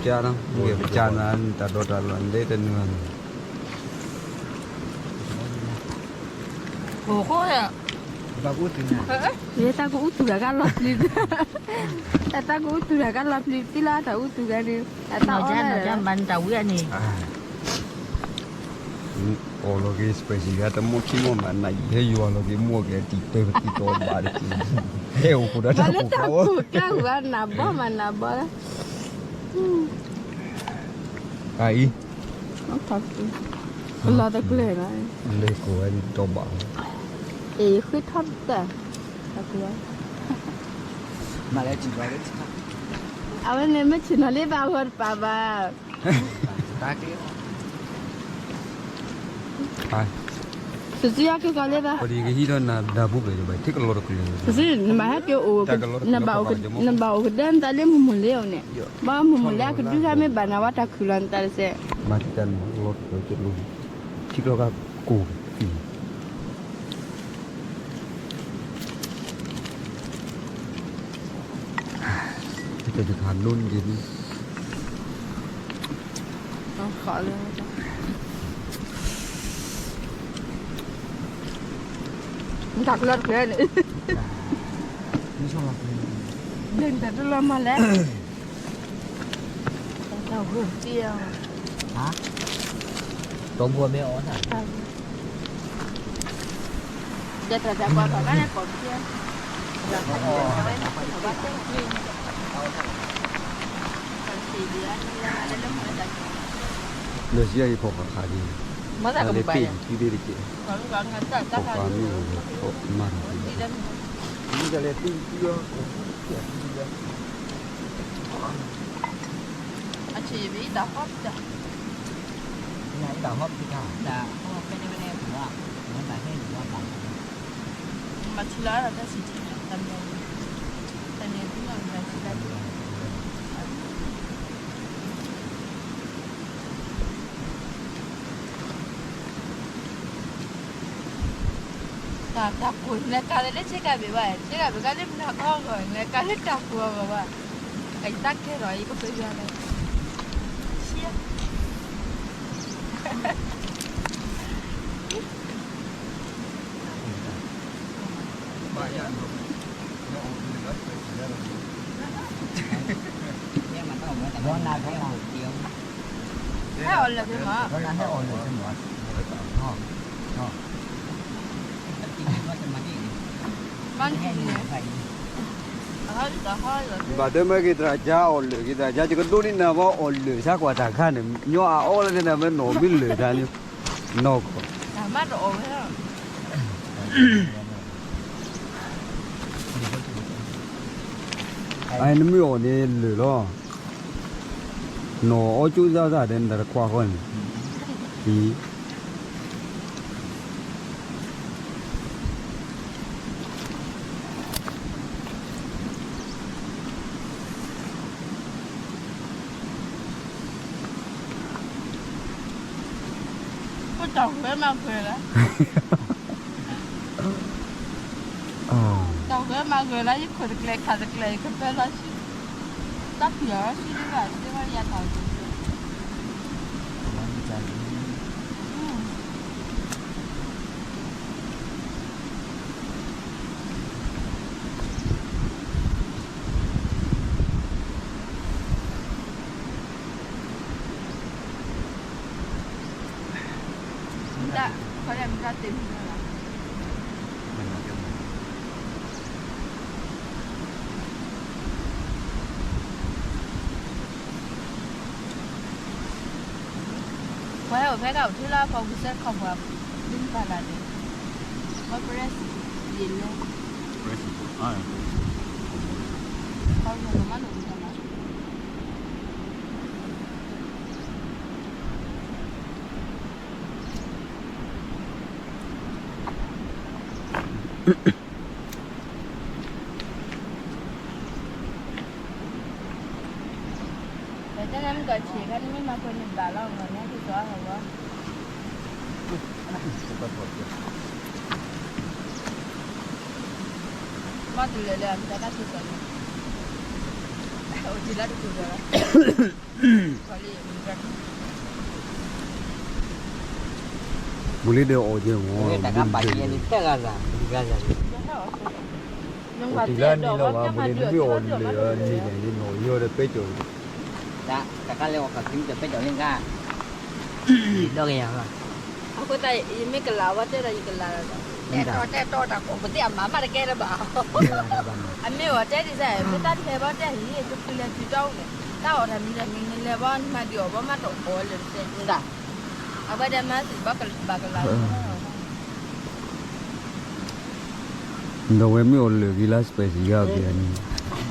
ကနၤ တၢ်ဒီးတၢ်လီၢ် နတဲတနုၤန့ၣ်, တၢ်ကအူသူၣ်တၢ်ကလီၤပျံၤ, တၢ်ကအူသူၣ်တၢ်ကလီၤပျံၤ တံလီၤတၢ်အူသူၣ်ဂၤန့ၣ်, တၢ်အီၣ်န့ၣ်, အီၣ်လီၤက့ၤ spicy ဂၤတမီၢ်ခံမီၢ်မး နၤယဟဲယွၤလီၤက့ၤမီၢ်က့ၤ တံၤပၢၢ်ပတံၤတီဘၣ်တက့ၢ်, ဟဲအိၣ်ဃိဒီးတၢ်ခိၣ်ကျၢၢ်, နဘီမးနဘီလၢ, အအံၤ လီၤတကျၢၢ်, လဲၤကိးဝဲဒီးတီဘၣ်, အ့ၣ် ဃ့ထီၣ်တၢ်, အဝဲန့ၣ်မ့ၢ်ဆ့ၣ်နီၤလ့ဘၣ်အဂီၢ်တပာ်ဘၣ် စစံဟဲက့ၤကီးလၢဘၣ်, ပှၤကဟံးထီၣ်နၤဒၣ်ပူၤဖျဲးဘၣ် ထံကလီၤတကျၢၢ်, စစံ နဘၣ်ဟဲက့ၤအိၣ်, နဘၣ်အိၣ်ကဒါနသးလၢမုၢ်မုၢ်လ့အိၣ်န့ၣ်, ဘၣ်မုၢ်မုၢ်လ့အကဒုခါမ့ၢ်ဘၣ်နၤဝဲတၢ်ခုၣ်လီၤနသးတစဲး, မၤတံၢ်တၢ်န့ၣ်လီၤတကျၢၢ်, ထံကလီၤကကိၢ်ဖံး တၢ်တခါဒိၣ်န့ၣ်, ခီလၢ, တၢ်ကျၢတကျၢန့ၣ်, ဒ်တၢ်တလီၤမၤလဲၣ်, တၢ်ဂိၢ်တံၢ်အီၤ, ဟါ, ဒီမါမ့ၢ်အီၣ်တၢ်, ဒီးတၢ်တၢ်ကွၢ်ဖးဘၣ်န့ၣ်ကိးပယီၤ, လၢဆံယၤယဖီၣ်ဃာ်ခါဒ်, မ့ၢ်တၢ်ကမၤဘၣ်ယၤ, တၢ်လၢပ့ၢ်တံၢ်သ့ၣ်တက့ၢ်, မၤတၢ်သ့ၣ်တံၢ်အီၤ, အဆံယဘ့ၣ်တၢ်ဟီၣ်တၢ်, တၢ်ဟီၣ်တၢ်, တၢ်ဟီၣ်ဖဲန့ၣ်ဖဲန့ၣ်, မၤထံလီၤတၢ်ဆံးဆံး, တၢ်န့ၣ်, တၢ်န့ၣ်, တၢ်တၢ်ကိၢ်လဲၤကၤလၢလၢဆ့ကၤဘ့ၣ်ဘၣ်, ဆ့ကၤဘ့ၣ်ကၤလၢမနၤကီၢ်ဂီၢ် လဲၤကၤလၢတၢ်ကိၢ်အဂီၢ်ဘၣ်, အတၢ်ကဲထီၣ်အံၤကပယီၤလဲၣ်, ဆံး ဟဲအီၣ်လၢာ်က့ၤမး, ဘၣ်တဲမ့ၢ်က့ၤသရၣ်ကၠါအီၣ်လၢာ်က့ၤသရၣ်ကၠါ ယကဒိးန့ၢ်နၤဘၣ်အီၣ်လၢာ်ဆါကွၢ်တၢ်ခါန့ၣ် ညီအအီၣ်လၢာ်န့ၣ် မ့ၢ်နီၢ်မ့ၢ်လၢာ်တၢ်န့ၣ် နီၢ်ကီၢ် နမ့ၢ်အီၣ်န့ၣ်လၢာ်လီၤ, နီၢ်အီၣ်ကၠိစၢ်စၢ်ဒဲး နတၢ်တခွါဃီန့ၣ်, အံၤ တၢ်ဂၢၢ်မၤဂၢၢ်လၢ, တၢ်ဂၢၢ်မၤဂၢၢ်လၢ ယခိၣ်တကျဲၤခးတကျဲၤ ယကပၢလီၤဆံ, တၢ်ဖံးအီၤဆံဒံးဘၣ် သ့ၣ်ဝဲယၤတၢ်ဂၢၢ် ပှၤဟဲအိၣ်ဖဲကအိၣ်ထံလၢဖီပူၤစဲခီပှၤ ဒ်ပာ်လၢ်န့ၣ် ခီပရၢစံး ယံာ်လဲၣ် ခီပညီမးန့ၣ် ပတဲနၤမ့ၢ်ကီၢ်ဆံးခါန့ၣ် မ့ၢ်မၤဖိန့ၣ်ဘၣ်လီၤ မ့ၢ်နၤက့ၤကီၢ်ဟီဝဲ မ့ၢ်တလၢာ်လၢအမ့ၢ်တၢ်တၢ်က့ၤကီၢ်န့ၣ် အိၣ်တ့ၢ်လၢတက့ၤကီၢ်လီၤ ဘူးလံဒီးအီၣ်ကဲမ့ၢ် တၢ်ကဘၣ်ကဲန့ၣ် တဂၤဂၤ တဂၤဂၤ အိၣ်တ့ၢ်လၢန့ၣ်လီၤဘၣ် ဘူးလံနမ့ၢ်အီၣ်လၢာ်န့ၣ်ဒီး ယီဒီးပဲကၠီၣ် တၢ်ကလဲၤအီၣ်ခီၣ်သံဒီးပဲကၠီၣ်လၢဂၤ ဒီးကယၤဘၣ် အဃိသတး ယမ့ၢ်ကလၤဝဲတဲဒီးယကလၤလီၤ တဲာ်တီတဲာ်တီတၢ်ကိးပသ့ၣ်အမၤမးတကဲလၢၤဘၣ် အမ့ၢ်အီၤတဲဒ်စဲး မ့ၢ်တၢ်တဟဲဘၣ်တဲဟံၣ် တဖုလဲၤတုၤတီအိၣ်န့ၣ် တၢ်အီၣ်တၢ်မံတၢ်မံန့ၣ် လဲၤဘၣ်နမၤဒံးအီၣ်ဘၣ်မးတအီၣ်လၢၤတစဲး အဝဲဒၣ်မၤသံဘၣ်ကလၤဘၣ်ကလၤ ဒီးဝဲမ့ၢ်အီၤလၢာ်ဂ့ၤလၢ spicy ဂၤအီၤက့ၤန့ၣ်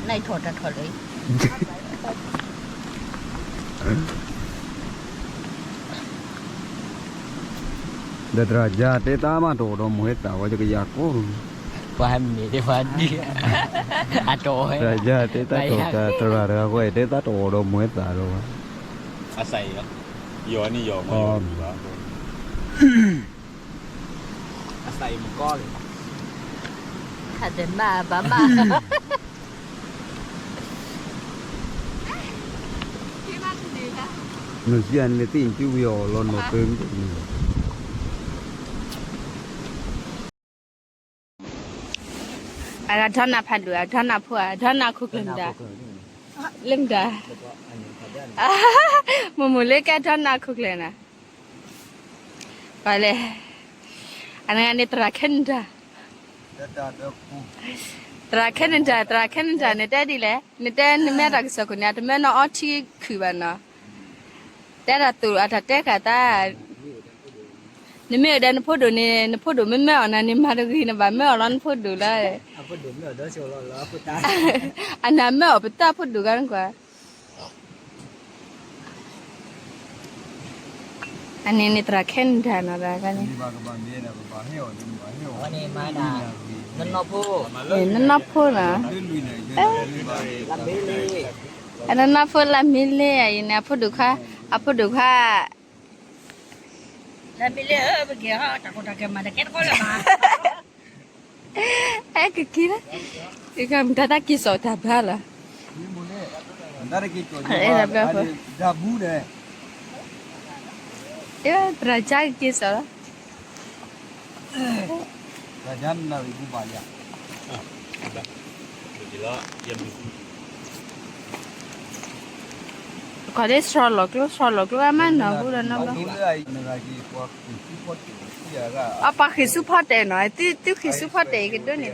နထီၣ်တၢ်ထီၣ်လၢ ဒီးသရၣ်ကၠါတဲတၢ်မးတအိၣ်ဒီး မိၢ်ဟဲသးဝဲယကယၤကိၢ် ပှၤမ့ၢ်တဲပှၤဒ် အတအိၣ်ဝဲ သရၣ်ကၠါတဲတၢ်တအိၣ် သရၣ်တဂၤဃီ တဲတၢ်တအိၣ်ဒီး မိၢ်ဟဲသးဒီးဝဲ အစးအံၤလီၤ ယီၤန့ၣ်ယီၤမးယီၤဘၣ် အစးအံၤမကီလံ ခါတဲမးဘၣ်မး နစံးအန့ၣ်သ့ၣ်နစုဝံၤအီၤလီၤနီၢ်ပၢၢ်မ့ၢ်တန့ၣ် အဂၤဒီနၤဖးဒိၣ် အဒီနၤဖိ အဒီနၤခိၣ်ကျၢၢ်မတၤ, လၢမတၤ, မ့ၢ်မ့ၢ်လၢကဲဒီနၤခိၣ်ကျၢၢ်နၤ, ပှၤလဲၣ်, အနဂၤန့ၣ်သရၣ် Canada, သရၣ် Canada, သရၣ် Canada နတဲဒ်လဲၣ်, နတဲနမ့ၢ်တၢ်ကစီၣ်ခိၣ်န့ၣ် တမ့ၢ်နီၢ်အီထံခုၣ်ဘၣ်နီၤ, တဲတၢ်သိၣ်အတၢ်တဲဃာ်သး နမ့ၢ်အိၣ်ဒီးနဖိဒိၣ်န့ၣ် နဖိဒိၣ်မ့ၢ်မၢအီၣ်နၤန့ၣ် မၤတဂ့ၤ နဘၣ်မၢအီၣ်လီၤနဖိဒိၣ်လီၤ. အနမၢအီၣ်ပတၢ်ဖိဒိၣ်ဂၤနကွၢ်, အန့ၣ်န့ၣ်သရၣ် Canada နီၤ, နနီၢ်ဖိနီၤ, အနနီၢ်ဖိလၢမ့ၢ်လ့ၣ်အံၤန့ၣ် အဖိဒိၣ်ခွါ, အဖိဒိၣ်ခွါ လၢမ့ၢ်လ့ၣ်ဧၢ ပကဲဟီ တၢ်ကိၢ်တၢ်ကဲမၤတကဲတကီလၢၤဘၣ်, အဲကက့ၤလီၤ, မတၤတၢ်က့ၤစိာ်တၢ်ဘါလီၤ, တၢ်က့ၤစိာ်တၢ်ဘါ, သရၣ်က့ၤစိာ်လီၤ. ခီဒ်ဆီလီၤကျိ ဆီလီၤကျိ အမၤနီၢ်ဟူဒီးနီၢ်ဘျီ, အပှၤဃ့ၢ်ဆူဖီတဲာ်နီၤ, သုဃ့ၢ်ဆူဖီတဲာ်အံၤကဒိးန့ၣ်သ့,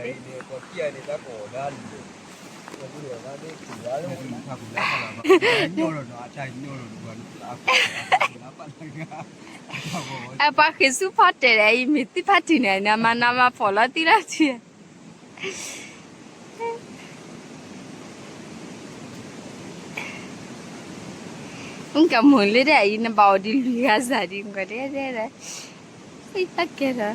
အပှၤဃ့ၢ်ဆူဖီတဲာ်ဒီးအံၤ မ့ၢ်သုဖါတံၢ်န့ၣ် နမၤနးမၤဖှီၣ်လီၤသံလီၤထံ မ့ၢ်ကမိၣ်လၢဒၣ်အံၤ နဘၣ်အိၣ်ဒံးလွံၢ်ဂၤစၢ်ဒံး မ့ၢ်ကတဲတဲဒီး သံတၢ်ကဲဒီး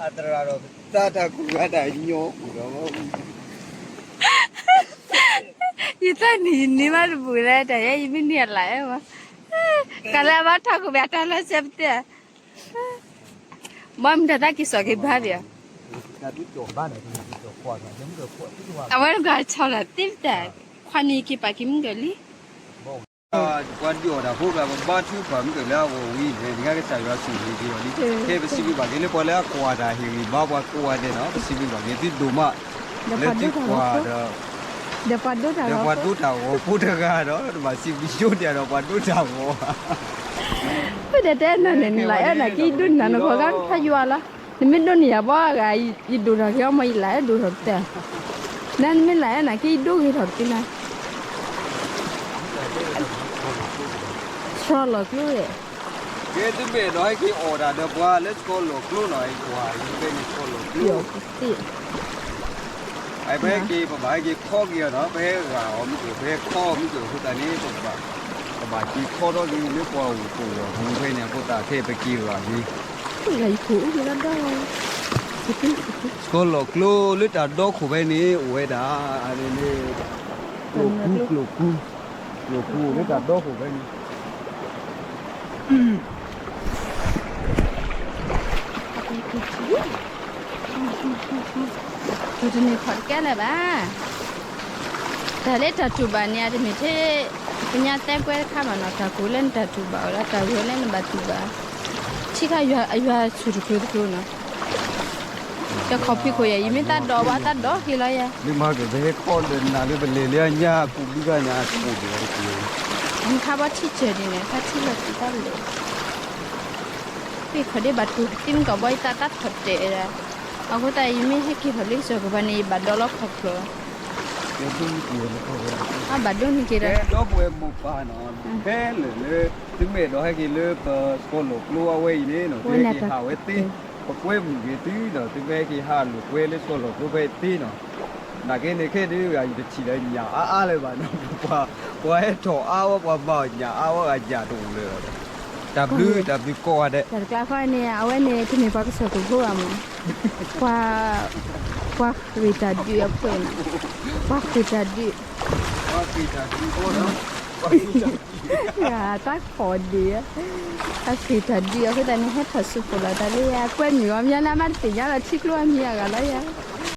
အသရၣ်ဒီး တၢ်တၢ်ကူၣ်ဂၤတၢ်ညီကူၣ်ဒီး ယသးနံၣ်န့ၢ်မးတဘူးလဲၣ် တၢ်ယဲယမ့ၢ်န့ၢ်အလၢ်ဝဲ ကလၢဘၣ်ထီၣ်ကဘၣ်တၢ်လၢစဲပတဲ ဘၣ်မတၤတၢ်က့ၤစိာ်က့ၤဘါဘၣ် အဝဲတဂၤဆီလီၤသ့ပတဲ ခွါနံၣ်က့ၤပာ်က့ၤမုၢ်ကလံ ပှၤဒုးအီၣ်တၢ်ဖိကဘၣ်ဘါထုကဖၣ်မုၢ်ကလၢအဂီၢ်ဝံၤန့ၣ် နကစၢ်ယွၤဆိၣ်ဂ့ၤက့ၤအီၤလံ ခဲပစံးဘျုးဘၣ်က့ၤလၢပှၤလၢအကွၢ်တၢ်ဟ့ၣ်ဂံၢ်ဘါပှၤကိးဂၤဒဲးနီၤ ပစံးဘျုးဘၣ်က့ၤသုဒိၣ်မး လၢသုကွၢ်ဒီး ဒီးပှၤဒိတၢ်ဂီၤဖိတဂၤဒီး တဘၣ်စံးဘျုးယိၣ်န့ၣ်ဒီးပှၤဒိတၢ်ဂီၤ ဖုဒဲတဲနၤန့ၣ် နလၢအၢနၤက့ၤဒိးန့ၢ်နၤနခီဂၤဖးယွၤလီၤ နမ့ၢ်ဒိးန့ၢ်ယၤဘၣ်ဂၤ ယဒိၣ်ထီၣ်က့ၤအီၤမ့ၢ် ယလၢအၢဒိၣ်ထီၣ်ကတၢၢ် နမ့ၢ်လၢအၢနၤက့ၤဒိးဂ့ၤထီၣ်က့ၤနၤ ဆီလီၤကျိ ကဲသုမဲာ်ဒီးဟဲက့ၤအီၣ်တၢ်ဒီးပှၤလၢစကီလီၢ်ကျိနီၤ ဟဲကွၢ်ဖဲန့ၣ်စကီလီၢ်ကျိ ပဟဲက့ၤ ပဘၣ်ဟဲက့ၤခီက့ၤအီၤနီၤ ပဟဲဂာ်အီၤမုၢ်ကၢၢ် ပဟဲခီအီၤမုၢ်ကၢၢ်အဃိသတးန့ၣ် ပဘၣ် ပဘၣ်က့ၤခီထီၣ်က့ၤလၢပှၤအိၣ်ဖှိၣ်လီၢ်ပူၤဖဲန့ၣ်အဃိသတး ခဲအံၤပက့ၤဂာ်က့ၤ စကီလီၢ်ကျိလၢတၢ်ဒီခိၣ်ဖဲန့ၣ် အိၣ်ဝဲဒၣ် အန့ၣ် ကျိၣ်ကူ ကျိၣ်ကူ ကျိၣ်ကူအိၣ်လၢတၢ်ဒီခိၣ်ဖဲန့ၣ် တၢ်တန့ၢ်ခီၣ်တကဲလၢၤဘၣ်. တၢ်လၢတၢ်တူၢ်ဘၣ်န့ၣ် အတမ့ၢ်ထဲ ကညါသဲကွဲတခါဘၣ်နီၤ, တၢ်ကိၢ်လၢနတၢ်တူၢ်ဘၣ်အီၤဒီး တၢ်ဂီၤလၢနဘၣ်တူၢ်ဘၣ်, ထံခါယွၤအယွၤဆူၣ်တကျိၤတကျိၤနီၤ, တခီၣ်ဖံးခိၣ်ယၤ ယမ့ၢ်သးဒီးဘၣ်သးဒီးက့ၤလီၤယၤ, လၢမၤကဘဲဟဲခီဒီးနၤလၢပလဲၤလၢအညါကူးဘုဂၤန့ၣ် အကူးဒံးတကျိၤ, နခါဘီထံစၢၤဒ်န့ၣ် ခါထံလီၤတံၢ်တၢ်လီၤ, ပ့ၢ်ခီၣ်ဒ့ဘၣ်တူၢ်သံမ့ၢ်ကီၢ်ဘီယသးတၢ်ထီၣ်တဲာ်ဒၣ်, အဃိသတးယမ့ၢ်ဟဲက့ၤထီၣ်လၢကစၢၢ်ကပၤန့ၣ် ယဘၣ်ဒီးလီၤခီၣ်ဖျိး အဘၣ်ဒိန့ၢ်က့ၤဒီး, ဒီပုၢ်ဝဲၢ်မိၢ်ပၢ်နီၤ, ဖဲလၢာ်လၢ သုမ့ၢ်အဲၣ်ဒိးဟဲက့ၤလၢပစကီလီၢ်ကျိအဝဲအံၤန့ၣ်နီၤ, သုဟဲက့ၤဟးဝဲသ့, ပကွဲမုာ်က့ၤသုဒီး သုမ့ၢ်ဟဲက့ၤဟးလိာ်ကွဲလၢစကီလီၢ်ကျိဖဲသ့နီၤ, နာ်က့န့ၣ် ခဲဒုးဂၤယတထံၣ်လၢညၣ်အါအါလၢၤဘၣ်နီၤ, ပှၤဟဲထီၣ်အါဝဲ ပှၤမၤအီၣ်ညၣ်အါဝဲဂၤယၣ်တအိၣ်လၢၤဘၣ်, တၢ်ဘျုးတၢ်ဘျုးကိးဂၤဒဲး, တၢ်တကျါဃီန့ၣ် အဝဲန့ၣ် တမ့ၢ်ပှၤကစၢၢ်ခိၣ်ဖိဘၣ်မး ပှၤ ပှၤဃ့ၢ်တၢ်ဒုးအဖှဲးန့ၣ်, ပှၤဃ့ၢ်တၢ်ဒုး, ပှၤဃ့ၢ်တၢ်ဒုးဖိနီၤ, တၢ်ခိးဒံး, တၢ်ဃံးတၢ်ဒံးအဃိသတးန့ၣ် ဟဲထီၣ်ဆူဖိးလီၤတၢ်လၢယၤ ကွဲမုာ်အီၤ မ့ၢ်လၢအမ့ၢ်တသ့ၣ်ညါလီၤ ထံကျိအမံၤအဂၤလီၤယၤ.